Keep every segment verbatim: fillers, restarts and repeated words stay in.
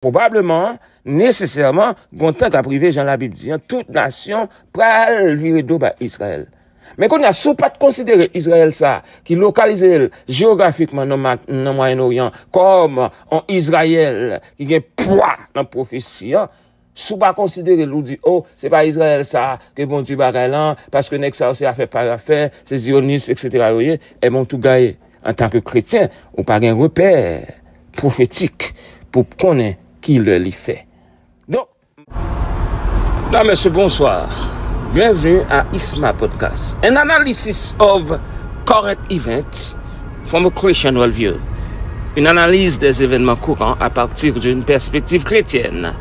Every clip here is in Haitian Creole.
pwobableman, nesesèman, gon tan k ap rive, jan Labib di an, tout nasyon pral vire do bay Izrayèl. Men kounye a, si w pa t konsidere Izrayèl sa a, ki lokalize l jewografikman nan, nan Mwayen Oryan, kòm yon Izrayèl ki gen pwa nan pwofesi an, si w pa konsidere l, ou di, "O, se pa Izrayèl sa a ke Bondye bagay lan, paske nèg sa yo se afè pa yo ap fè, se ziyonis, etsetera yo ye," ebyen, w tou gaye. Antanke kretyen, ou pa gen repè pwofetik pou konnen ki lè li fè. Donk, medam, mesye, bonswa. Bienvenue à Isma Podcast, an analysis of current events from a Christian worldview. Une analyse des événements courants à partir d'une perspective chrétienne.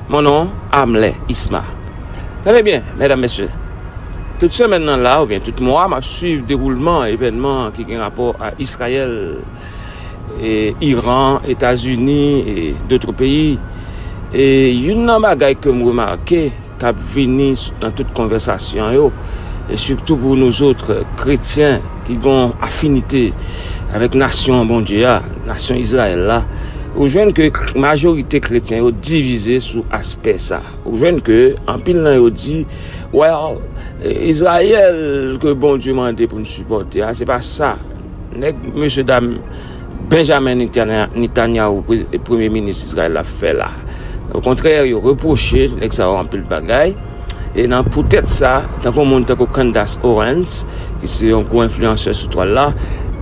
Mon nom, Amlè Isma. Tande byen, medam, mesye. Tout semèn nan la, oubyen tout mwa, m ap swiv dewoulman evènman ki gen rapò a Izrayèl, e Iran, Etazini, e dòt peyi. E youn nan bagay ke m remake k ap vini s-, nan tout konvèsasyon yo, e sitou pou nou zòt kretyen ki gen afinite avèk nasyon Bondye a, nasyon Izrayèl la, ou jwenn ke k-, majorite kretyen yo divize sou aspè sa. Ou jwenn ke anpil nan yo di, "Well, Izrayèl ke Bondye mande pou n sipòte a, se pa sa nèg mesye dam Benjamin Netanya-, Netanyahu, pre-, premye minis Izrayèl la, fè la." Okontrè, yo repwoche nèg sa yo anpil bagay. E nan poutèt sa, tankou moun tankou Candace Owens, ki se yon gwo enfliyansè sou twal la,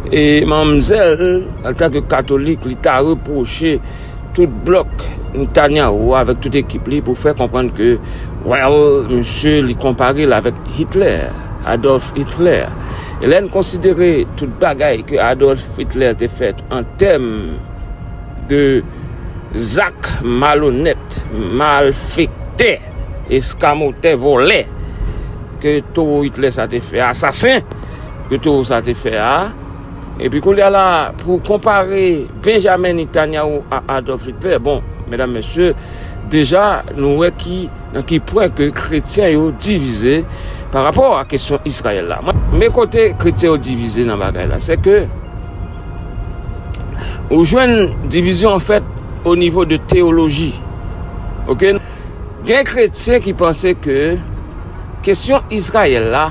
e manmzèl, antanke katolik, li ta repwoche tout blòk Netanyahu avèk tout ekip li pou fè konprann ke, well, misye, li konpare l avèk Hitler, Adolf Hitler. E lè n konsidere tout bagay ke Adolf Hitler te fè an tèm de zak malonèt, malfektè, eskamotè, vòlè ke towo Hitler sa te fè, asasen ke towo sa te fè a, epi kounye a la, pou konpare Benjamin Netanyahu a Adolf Hitler, bon, medam, mesye, deja, nou wè ki, nan ki pwen ke kretyen yo divize pa rapò a kesyon Izrayèl la. Mwen, men kote kretyen yo divize nan bagay la, se ke ou jwenn divizyon, an fèt, o nivo de teyoloji. Oke? Gen kretyen ki panse ke kesyon Izrayèl la,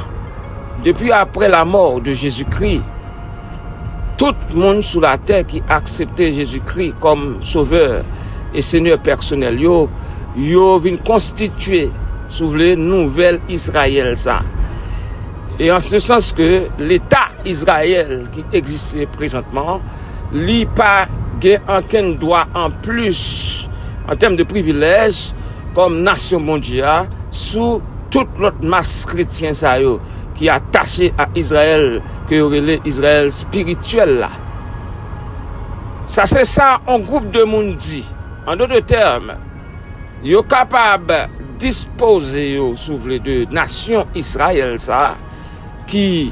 depi aprè la mort de Jésus-Christ, tout moun sou latè ki aksepte Jezikri kòm Sovè e Senyè pèsonèl yo, yo vin konstitye, si w vle, nouvèl Izrayèl sa. E an se sans ke Leta Izrayèl ki egziste prezantman, li pa gen ankenn dwa anplis, an tèm de privilèj, kòm nasyon Bondye a, sou tout lòt mas kretyen sa yo ki atache a Izrayèl, ke yo rele Izrayèl espirityèl la. Sa se sa yon gwoup de moun di. An dòt tèm, yo kapab dispoze yo, si w vle, de nasyon Izrayèl sa a, ki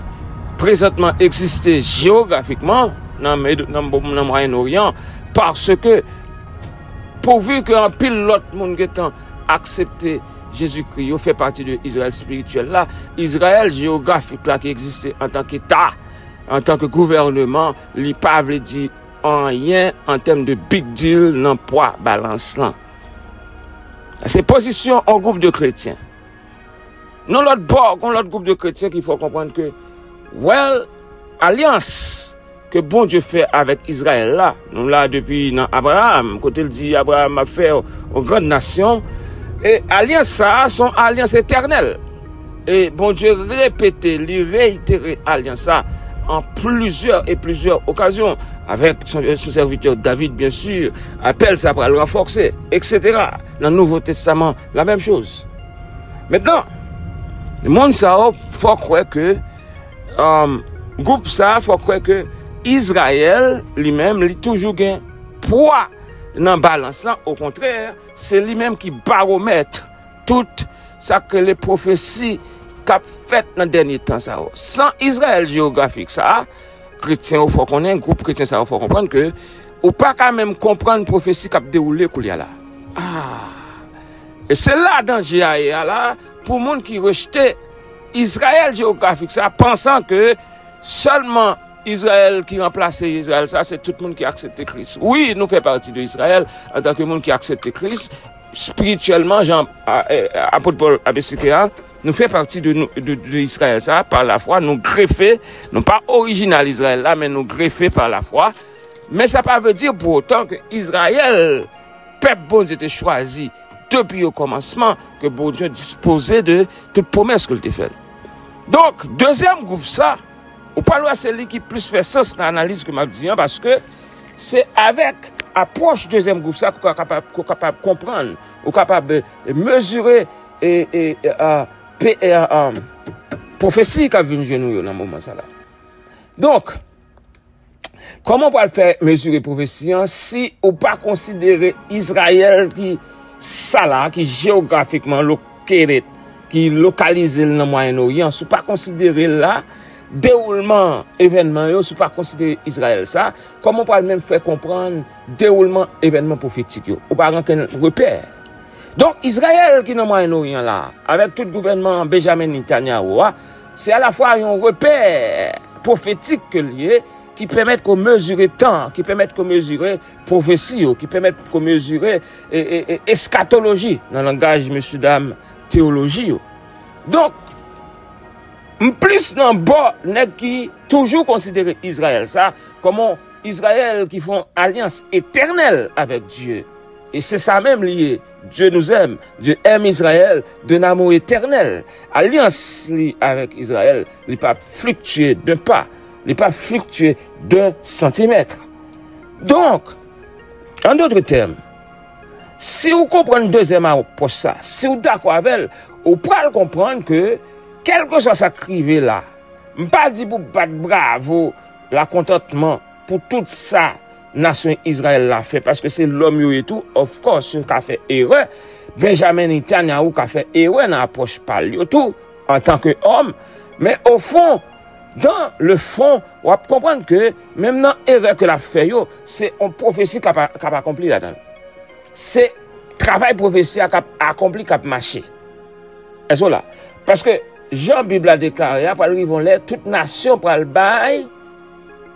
prezantman egziste jewografikman nan Med-, nan, nan Mwayen Oryan, paske pouvi ke anpil lòt moun gentan aksepte Jezikri, yo fè pati de Izrayèl espirityèl la, Izrayèl jewografik la ki egziste antanke Eta, antanke gouvèneman, li pa vle di anyen an tèm de big deal nan pwa balans lan. Se pozisyon yon gwoup de kretyen. Nan lòt bò, gon lòt gwoup de kretyen ki fè w konprann ke, well, alyans ke Bondye fè avèk Izrayèl la, nou la depi nan Abraram, kote l di, "Abraram, m ap fè w yon grann nasyon." E alyans sa a, se yon alyans etènèl. E Bondye repete, li reyitere alyans sa an plizyè e plizyè okazyon, avèk son, son sèvitè David, byen si, apèl sa pral ranfòse, etsetera. Nan Nouvo Testaman, la menm choz. Mentnan, moun sa yo fè w kwè ke, um, gwoup sa a fè w kwè ke Izrayèl, li menm, li toujou gen pwa nan balans lan. Okontrè, se li menm ki bawomèt tout sa k rele pwofesi k ap fèt nan dènye tan sa yo. San Izrayèl jewografik sa a, kretyen yo fè w konnen, gwoup kretyen sa yo fè w konprann ke ou pa ka menm konprann pwofesi k ap dewoule koulye a la. Ah! E se la danje a ye a la, pou moun ki rejte Izrayèl jewografik sa, pansan ke sèlman Izrayèl ki ranplase Izrayèl sa, se tout moun ki aksepte Kris. Wi, nou fè pati de Izrayèl antanke moun ki aksepte Kris, espirityèlman, jan a- e- apot Pòl ap eksplike a, nou fè pati de, nou- de, de Izrayèl sa, pa lafwa, nou grefe, nou pa orijinal Izrayèl la, men nou grefe pa lafwa. Men sa pa vle di pou otan ke Izrayèl, pèp Bondye te chwazi depi o kòmansman, ke Bondye dispoze de tout pwomès ke l te fè l. Donk, dezyèm gwoup sa, ou pral wè se li ki plis fè sans nan analiz ke m ap di an, paske se avèk apwòch dezyèm gwoup sa ke w kapab, ke w kapab konprann, ou kapab, e, mezire, e, e, e, a, pe- e, a, a, pwofesi k ap vin jwenn ou yo nan moman sa la. Donk, kòman w pral fè mezire pwofesi an si ou pa konsidere Izrayèl ki sa la, ki jewografikman located, ki lokalize l nan Mwayen Oryan, si w pa konsidere l la, dewoulman evènman yo, si w pa konsidere Izrayèl sa, kòman w pral menm fè konprann dewoulman evènman pwofetik yo? Ou pa gen okenn repè. Donk, Izrayèl ki nan Mwayen Oryan la, avèk tout gouvènman Benjamin Netanyahu a, se alafwa yon repè pwofetik ke l ye, ki pèmèt ke w mezire tan, ki pèmèt ke w mezire pwofesi yo, ki pèmèt ke w mezire, e, e, e, eskatoloji, nan langaj mesyedam teyoloji yo. Donk, m plis nan bò nèg ki toujou konsidere Izrayèl sa kòm yon Izrayèl ki fè yon alyans etènèl avèk Dye. E se sa menm li ye. Dieu nous aime, Dieu aime Israël d'un amour éternel. Alyans li avèk Izrayèl, li pa fliktye d'un pas, li pa fliktye d'un centimètre. Donk, an dòt tèm, si w konprann dezyèm apwòch sa, si w dakò avè l, ou pral konprann ke, kèlkeswa sa k rive la, m pa di pou bat bravo, lakontantman pou tout sa nasyon Izrayèl la fè, paske se lòm yo ye tou, of course, yo ka fè erè. Benjamin Netanyahu ka fè erè nan apwòch pa l yo tou, antanke òm. Men ofon, dans le fond, w ap konprann ke menm nan erè ke l ap fè yo, se yon pwofesi k ap, k ap akonpli ladan l. Se travay pwofesi a k ap akonpli, k ap mache. Èske w la? Paske, jan Bib la deklare a, pral rive yon lè, tout nasyon pral bay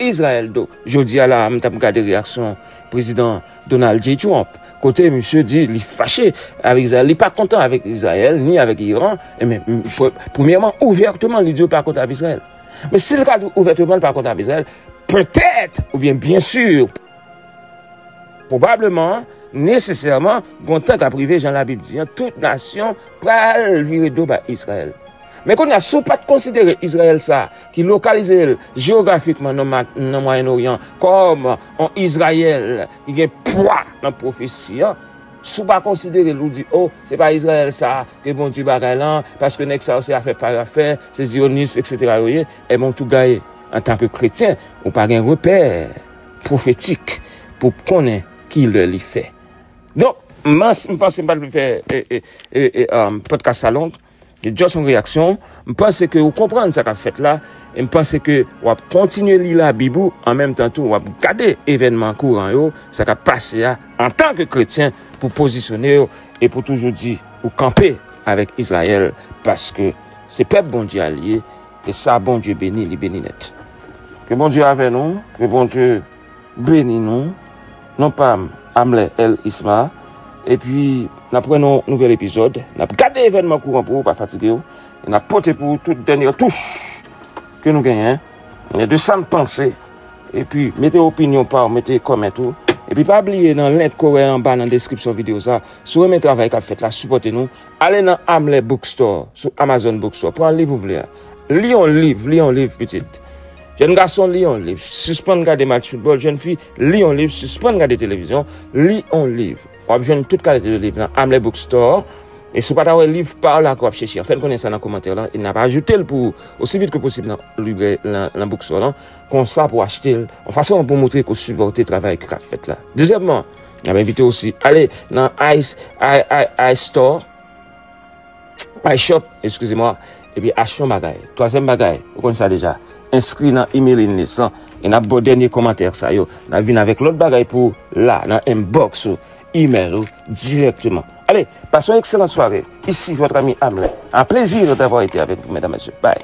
Izrayèl do. Jodi a la, m t ap gade reyaksyon prezidan Donald J. Trump. Kote misye di li fache avèk Izrayèl, li pa kontan avèk Izrayèl, ni avèk Iran. E men, m- pre- premyèman, ouvèteman, li di l pa kontan avèk Izrayèl. Men si l ka di ouvèteman l pa kontan avèk Izrayèl, petèt, oubyen byen si, pwobableman, nesesèman, gon tan k ap rive, jan Labib di an, tout nasyon pral vire do bay Izrayèl. Men kounye a, si w pa t konsidere Izrayèl sa a, ki lokalize l jewografikman nan, ma- nan Mwayen Oryan, kòm yon Izrayèl ki gen pwa nan pwofesi an, si w pa konsidere l, ou di, o, se pa Izrayèl sa a ke Bondye bagay lan, paske nèg sa yo se afè pa yo ap fè, se ziyonis, etsetera yo ye, ebyen, w tou gaye. Antanke kretyen, ou pa gen repè pwofetik pou konnen ki lè li fè. Donk, m, m panse m pa t vle fè e, e, e, e, um, podcast sa long. Se just yon reyaksyon. M panse ke ou konprann sa k ap fèt la. E m panse ke w ap kontinye li Labib ou, an menm tan tou, w ap gade evènman kouran yo, sa k ap pase a, antanke kretyen, pou pozisyone w e pou toujou di ou kanpe avèk Izrayèl, paske se pèp Bondye a li ye, e sa Bondye beni, li beni nèt. Ke Bondye avè nou, ke Bondye beni nou. Non pa m, Amlè L. Isma. Epi, n ap wè nan yon nouvèl epizòd. N ap gade evènman kouran pou ou, pa fatige w. E n ap pote pou ou tout dènye touch ke nou genyen. E de sa n panse. Epi, mete opinyon pa w, mete kòmant ou. Epi, pa bliye nan link ke w wè anba nan deskripsyon videyo sa. Si w renmen travay k ap fèt la, sipòte nou. Ale nan Amlè Bookstore, sou Amazon Bookstore. Pran liv ou vle a. Li yon liv, li yon liv, pitit. Jèn gason, li yon liv. Sispann gade match foutbòl. Jèn fi, li yon liv. Sispann gade televizyon. Li yon liv. W ap jwenn tout kalite de liv nan Amlè Bookstore. E si w pa ta wè liv pa w la ke w ap chèche an, fè n konnen sa nan kòmantè lan. E n ap ajoute l pou ou osi vit ke posib nan librè, nan, nan bookstore lan. Konsa pou w achte l. Yon fason pou w montre ke w sipòte travay ki ap fèt la. Dezyèmman, n ap envite w osi ale nan iStore. iShop, eskize mwa, epi achte yon bagay. Twazyèm bagay, ou konn sa deja, enskri nan emailing list lan, e n ap ba w dènye kòmantè sa yo. N ap vin avèk lòt bagay pou w la, nan inbox ou, email ou, dirèkteman. Ale, pase yon ekselan sware. Ici votre ami Amlè. Un plaisir d'avoir été avec vous, mesdames, messieurs. Bye.